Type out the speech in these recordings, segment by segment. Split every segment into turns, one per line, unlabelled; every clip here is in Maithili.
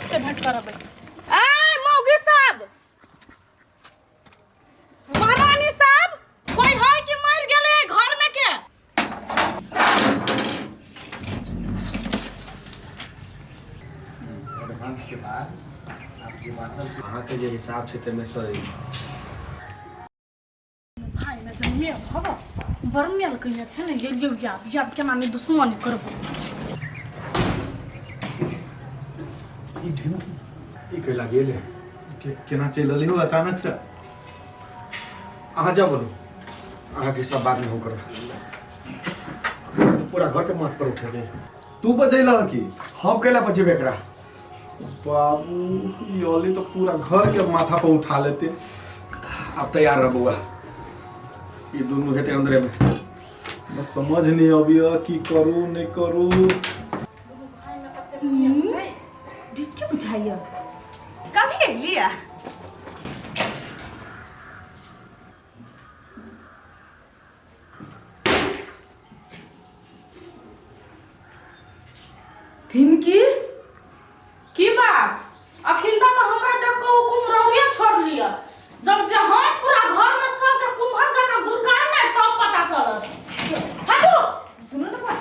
हक से भेंट करबै। ए मौगी साहब, महारानी साहब, कोई है कि मर गेलै घर में के?
एडवांस के बाद आप जे बाँचल छै।
अहाँके जे हिसाब छै ताहिमे सही।
भाई ने जन्मे भव बड़ मेल कयने छै ने। ये लियौ, याब याब केना नहि दुश्मनी करबो।
ई ढिमकी
ई कैला गेल है?
के केना चलि एलै हो अचानक से?
अहाँ जाउ, बोलू, अहाँके सब बादमे हम करब। पूरा घरके माथ पर उठेबै।
तू बजेलह की?
हम कैला बजेबै एकरा?
बाबू, ई ओली तो पूरा घर के माथा पर उठा लेते।
आब तैयार रह बौआ, ई दुनू हेतै अंदरे में।
बस समझ नहीं अबिय की करू नहीं करू।
के बुझाइया कभी लिया।
धिमकी की बात? अखिन तक हमरा देख के ओ कुमरौरिया छोड़ लिया, जब जे हम पूरा घर में सबके कुम्हर जकाँ गुरकान नै तब पता चलत। हटू।
सुनू ने बा,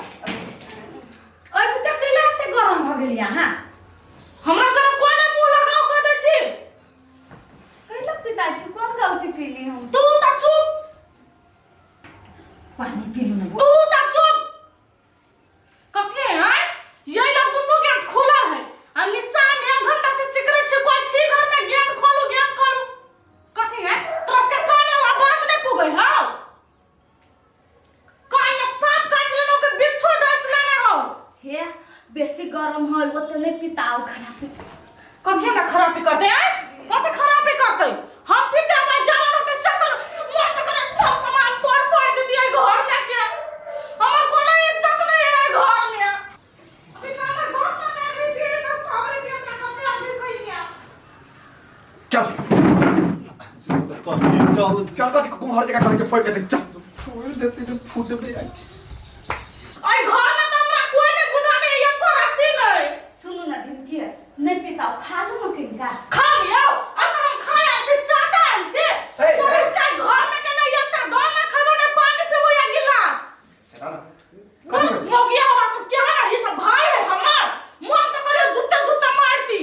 ओइ बुते कैला एते गरम भऽ गेलियै अहाँ?
हमरा जरा कोई ने मुंह लगाओ कह दै छी।
कैला पिताजी, कोन गलती पीली हम?
तू त चुप।
पानी पीलू ने।
तू त चुप। कथी है ये लग? दुनू गेट खुलल है आ नीचा में एक घंटा से चिकरे छी, कोई छी घर में? गेट खोलू, गेट खोलू। कथी है तोरा सबके कान में आवाज नहीं पुगे? हां, कान में सांप काट लेनो के बिच्छू डस लेने हो।
हे, बेसी गरम है ओते नहीं पिताओ, खराब।
कथी हमरा खराबी करते हैं? कथी खराबी करते? हम पीते भाई जवान होते सकल मन तो करे सब सामान तोड़ फोड़ देती है घर में के। हमर कोनो इज्जत नहीं है घर में। अभी हमर बाप ना कर रही थी तो सामने के हमरा कते आदमी कहि दिया।
चल।
कथी चल?
चल, कथी कुम्हर जकाँ कहै छै फोड़ि देतै, चल।
फोड़ देते तो फूट देते।
आई घर में तो हमरा कोई नहीं गुदा नहीं, एको रत्ती नहीं।
सुनू ना ढिमकी, नहीं पिताओ, खा लू ना किनका।
खा लियो। आ तो हम खाए आयल छी, चाटा आयल छी।
हे,
तो
हे।
इसका घर में के नहीं एकटा दाना खाबो ने पानी पीबो या गिलास।
सेना ना।
मौगिया हवा सब क्या है? ये सब भाई है हमार। मन तो करे जूता जूता मारती।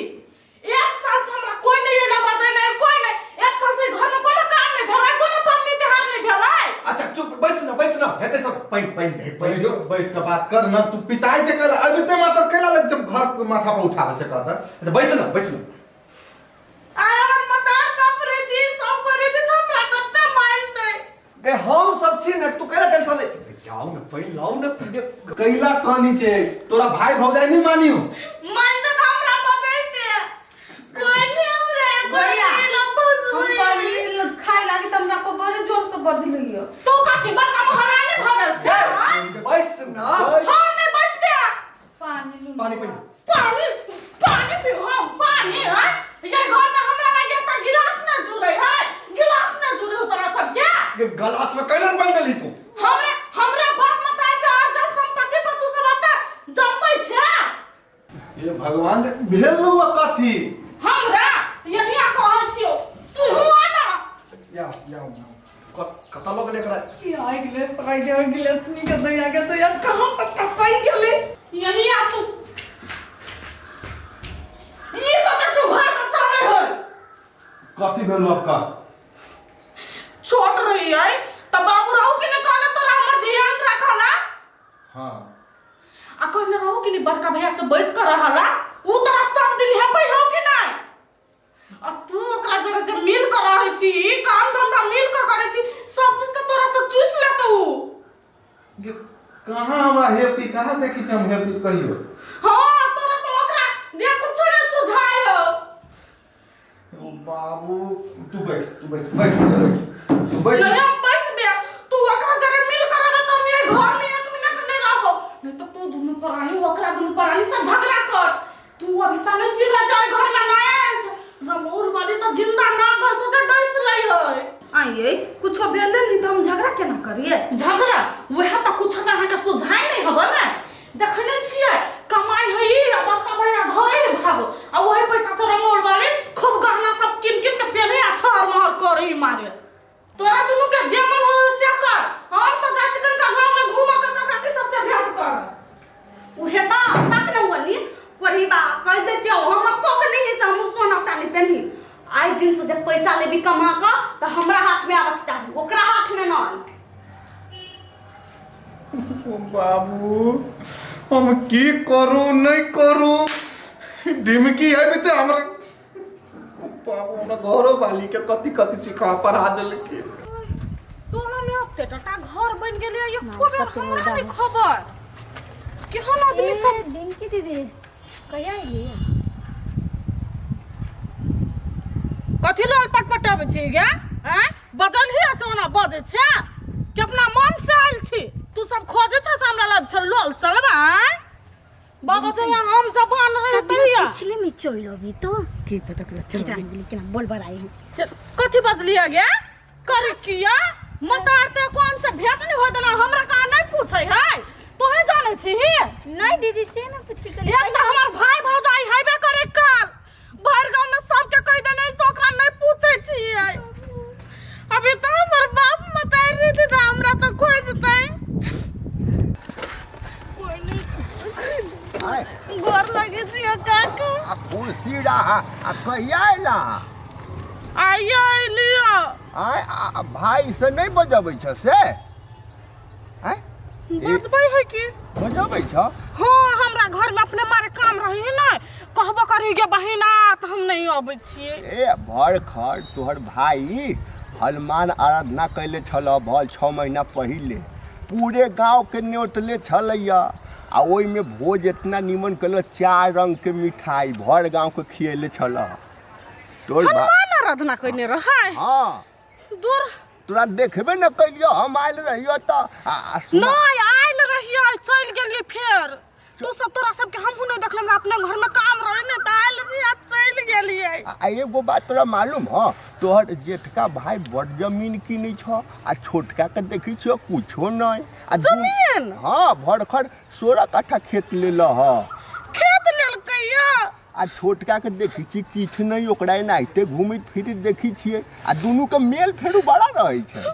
एक साल से हमरा कोई नहीं एला बजे नहीं, कोई नहीं। एक साल से घर में कोनो काम नहीं भेलै, कोनो पबनी तिहार नहीं भेलै।
अच्छा चुप, बैस ना, बैस ना, हेतै सब। पानि पानि दे, पानि
बैठ
दियौ।
बैठ के बात कर ना। तू पिताई छै कल अबिते मात्र कैला लग जब घर के माथा पर उठावे से कहता।
अच्छा बैस ना, बैस ना।
आय हमर मतार कपड़े दी सब करे दी तो हमरा कते मानते।
गे, हम सब छी ने, तू कैला टेंशन ले? जाओ ने, पानि लाओ ने पीने।
कैला कहानी छै? तोरा भाई भौजाई नहीं मानियो?
मानते तो हमरा बजैते कोई नहीं, हमरा कोई
भैया,
नहीं
हम
बजबै।
कहली खाए लागी त हमरा पर बड़े जोर से बजलियो।
तू कथी बड़का महारानी भऽ गेल छै? आँय?
बैस ना।
हम नहीं बचबे।
पानी लू।
पानी पानी।
पानी पानी पी हम पानी है। ये घर में हमरा लगे एकटा गिलास न जुड़े है, गिलास न जुड़े हो तोरा सब के।
गे, गलास में कैला पानि देली तू?
हमरा हमरा बाप मतार के अर्जन संपत्ति पर तू सब एते जमबै छै?
हे भगवान, भेल नु कथी?
हमरा यनिया कहै छियो, तू हुआ ना।
या या।
कतऽ लऽ गेलै एकरा?
ई आइ गेलै सराय के गिलास नी के दैया के दैया कहाँ से टपई गेलै।
यनिया, तू ई कत तू घर के चलै है?
कथी भेल आपका?
छोट रही है त बाबू रहू कि नहीं कहने तोरा हमर ध्यान रखला?
हाँ।
आ कहने रहू कि नहीं बड़का भैया से बच कर रहला? ऊ तोरा सब दिन हेपै हो कि नहीं? आ तू ओकरा जरा जे मिल कर रहै छी, काम धंधा मिल कर करै छी, सब चीज त तोरा से चूस लेतौ ऊ।
गे, कहाँ हमरा हेपी? कहाँ देखी छी हम हेपी कहियो?
हाँ, तोरा तो ओकरा देख कुछो नहीं सुझाय हो।
ओ बाबू, तू बैठ, तू बैठ, बैठ बैठ, तू बैठ।
नहीं, हम बैसबे। तू ओकरा जरे मिल कर रहबे त हम ये घर में एक मिनट नहीं रहबो। नहीं तो तू दुनू प्राणी ओकरा दुनू प्राणी से झगड़ा कर। तू अभी तक नहीं चिल्ला जाए, घर में ना आयल छै। रमौर वाली तो जिंदा ना गई सोचे डस लै है।
आइए, कुछो भेले नहीं तो हम झगड़ा केना करिए?
झगड़ा वह तो कुछ ना अहाँके सुझाय नहीं हबे ने। देखने छियै कमाई है ई आ बड़का भैया धरे है भागो आ वही पैसा।
पेन्ही। आइ दिन से जब पैसा लेबी कमा कऽ तऽ हमरा हाथ में आबक चाही, ओकरा हाथ में नहीं।
ओ बाबू, हम की करू नहीं करू, ढिमकी है ते हमरा। ओ बाबू, हमरा घरो वाली के कथी कथी सिखा पढ़ा देलखिन।
टोला में ओते टटा घर बन गेलै, एको बेर हमरा नहि खबर। केहन आदमी सब।
डिंकी दीदी, कहिया अयली?
कथी लेल पटपटाबै छी गे? आँय, बजल ही से ओना बजै छै कि अपना मन से आयल छी? तू सब खोजै छ से हमरा लग छल लोल चलबा। आँय, बगल से यहाँ हम जबान रहे तहिया
पिछले में चल अभी तो
की पता कला चल।
जान गेली केना बोल बड़ाई हम।
चल, कथी बजलियै गे? करे किया मतारते कौन से भेंट नहीं होय देना, हमरा कहाँ नहीं पूछे है? तोहे जाने छी ही?
नहीं दीदी, से ना पूछ के
एक तो हमार भाई भौजाई हेबे करे, काल भर गांव में सबके कह देने से ओकरा नहीं पूछे छियै। अभी तो हमर बाप मतार रहे थे तो हमरा तो खोजते कोई नहीं।
आय।
गोर लगे छियै काका।
आ कुर्सी रहा, आ कहिया अयला?
आइए अयलियो।
आय, आ भाई से नहि बजबै छ से? आय,
बजबै है की?
बजबै छ।
हाँ, हमरा घर में अपने मारे काम रही है ना, कहबो करी गे बहिना तऽ हम नहीं अबै छियै।
ए भर खर तोहर भाई हनुमान आराधना कैले छल भल 6 महीना पहिले, पूरे गांव के न्योतले छलैया, आ ओहिमे भोज इतना निमन कैल, 4 रंग के मिठाई भर गांव के खियले छल तोर
हनुमान आराधना कैने रहै?
हाँ।
दूर।
तोरा देखबे न कैलियो, हम आयल रहियो तऽ आ सुना।
नहीं आयल रहियो, चलि गेलियै फेर। तू सब तोरा सबके हमहूँ नहीं देखल, हमरा अपने घर में काम रहे ने तऽ आयल रहियै, चलि गेलियै।
आ एगो बात तोरा मालूम ह? तोहर जेठका भाई बड़ जमीन किनै छ, आ छोटका के देखै छियो कुछो नहीं। आ
जमीन?
हाँ, भरखर 16 कट्ठा खेत लेल ह।
खेत लेलकै या?
आ छोटका के देखै छी किछु नहीं, ओकरा एनाहिते घुमैत फिरैत देखै छियै, आ दुनू के मेल फेरू बड़ा रहै छै।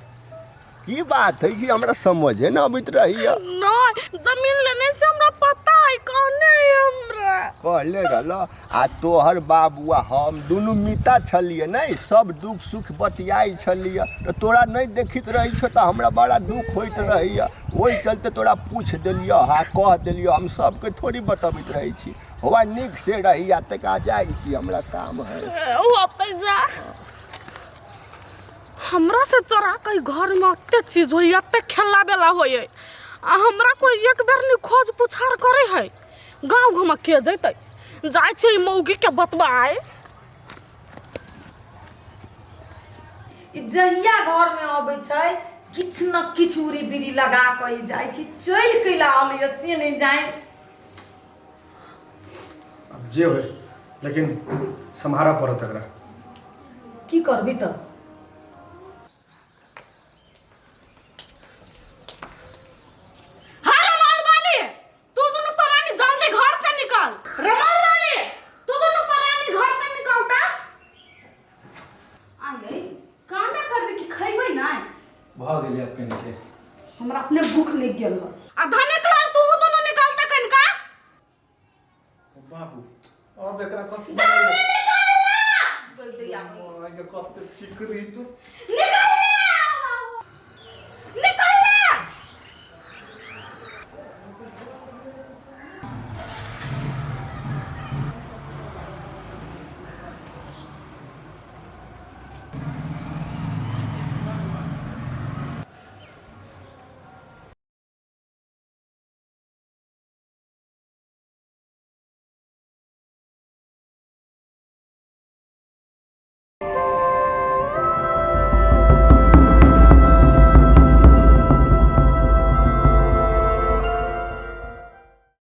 की बात है कि हमरा समझे न अबैत रहैया।
नहीं, जमीन लेने से हमरा पता है, कहने है हमरा।
कहले रहल। आ तोहर बाबू आ हम दुनू मिता छलियै नहि, सब दुख सुख बतियाइ छलियै, तऽ तोरा नहि देखैत रहै छौ तऽ हमरा बड़ा दुख होइत रहैया, ओहि चलते तोरा पूछि देलियौ हा, कह देलियौ। हम सबके थोड़ी बतबैत रहै छी। हवा नीक से रही, आ तका जाइ छी, हमरा काम है।
ओतै जा। हमरा से चोरा के घर में अते चीज होइए, अते खेला बेला होइए, आ हमरा कोई एक बेर नहीं खोज पुछार करे है। गाँव घूम के जैतै? जाइ छी मौगी के बतबाए।
ई जहिया घर में अबै छै किछु न किछु उरी बिरी लगा कऽ ई जाइ छी, चलि कैला अबैया से नहि जानि।
अब जे होय, लेकिन सम्हारा पड़त एकरा।
की करबी तऽ?
हाँ रमाल वाली, तू दोनों परानी जल्दी घर से निकल। रमाल वाली, तू दोनों परानी घर से निकलता।
आइ कामे करबी कि खैबै नहि?
भऽ गेलै आब कनिके।
हमरा अपने भूख लागि गेल हँ।
आ धनिक लाल, तू दोनों निकलता कनिका।
बाबू, अब एकरा कथी
जल्दी निकल ना।
बोल दैया।
कते चिकरी तू।
निकल।